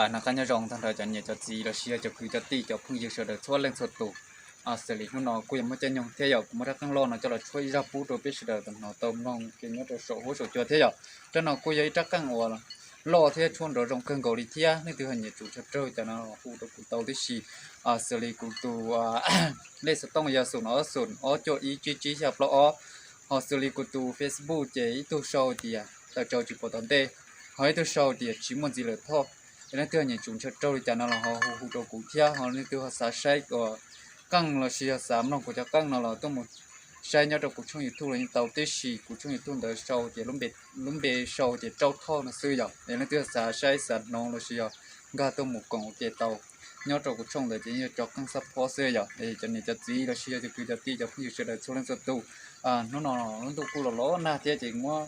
Noj qab nyob zoo tag nrho cov niam cov txiv los sis yog cov kwv cov tij cov phooj ywg sawv daws txhua leej txhua tus. Xws li hnub no kuj yog muaj caij nyoog thiab yom, kuv muab rab qeej loj no coj los tshuab ib zaj pub rau peb sawv daws tau hnov tau mloog ke nyob rau saum huab saum cua thiab yom. Rab no kuj yog ib rab qeej uas loj thiab tshuab nrov zoo kawg nkaus li thiab, leej twg ho nyiam tsum ntshaw raug cas no hu rau kuv tau tib si. Xws li kuv tus lej xov tooj yog xoom ob xoom ob cuaj ib tsib tsib xya plaub ob. Ho xws li kuv tus Facebook ces ib tug sau tias tawm tsau tsis pom tom ntej, ho ib tug sau tias tsis muaj ntxiv lawm thoj. Es leej twg ho nyiam tsum ntshaw raug li cas no los ho hu hu rau kuv thiab, ho leej twg ho xav saib uas qeej los sis yog xav mloog kuv cov qeej no los tuaj mus saib nyob rau kuv tshooj YouTube los yeej tau tib si. Kuv tshooj YouTube ntawd sau tias lub npe sau tias Rauj Thoj no xwb yom. Es leej twg xav saib xav hnov los sis yog nkag tuaj mus koom ua ke tau, nyob rau kuv tshooj ntawd ces yeej yog cov qeej xab phob xwb yom. Es cov niam cov txiv los sis yog cov kwv cov tij cov phooj ywg sawv daws txhua leej txhua tus, hnub no lub ntuj kuj los los nag thiab ces muab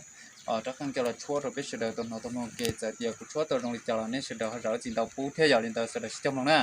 rab qeej coj los tshuab rau peb sawv daws tau hnov tau mloog ke. Txawm tias kuv tshuab tau zoo li cas los nej sawv daws ho zam lub txim ntau pub thiab yom. Li ntawd sawv daws sib cog mloog na.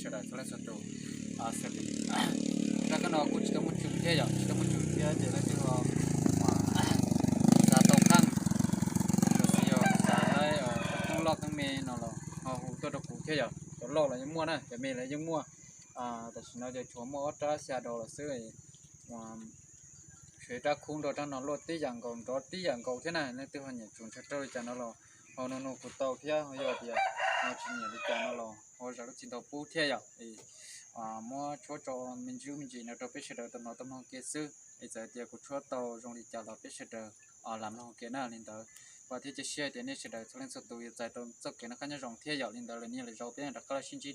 sawv daws txhua leej txhua tus xws li rab kab no kuj tsis tau muaj tswv thiab yom, tsis tau muaj tswv thiab ces leej twg ho xav tau qeej, los sis yog xav tau qeej loj qeej me no los ho hu tuaj rau kuv thiab yom. Cov loj los yeej muaj na, cov me los yeej muaj. Tam sim no ces tshuav muaj ob rab xya dos los xwb. Suav rab khub nrog rab no luaj tib yam nkaus nrov tib yam nkaus thiab na, leej twg ho nyiam tsuas ntshaw raug li cas no los ho nug nug kuv tau thiab, ho yog tias ho tsis nyiam li cas no los ho zam lub txim ntau pub thiab yom. Es muab tshuab tso me ntsis me ntsis no rau peb sawv daws tau hnov tau mloog ua ke xwb, es txawm tias kuv tshuab tau zoo li cas los peb sawv daws lam mloog ua ke na. Li ntawd vam thiab cia siab tias nej sawv daws txhua leej txhua tus yuav txais tau txoj kev noj qab nyob zoo thiab yom. Li ntawd lwm niaj lwm zaus peb rov qab los sib ntsib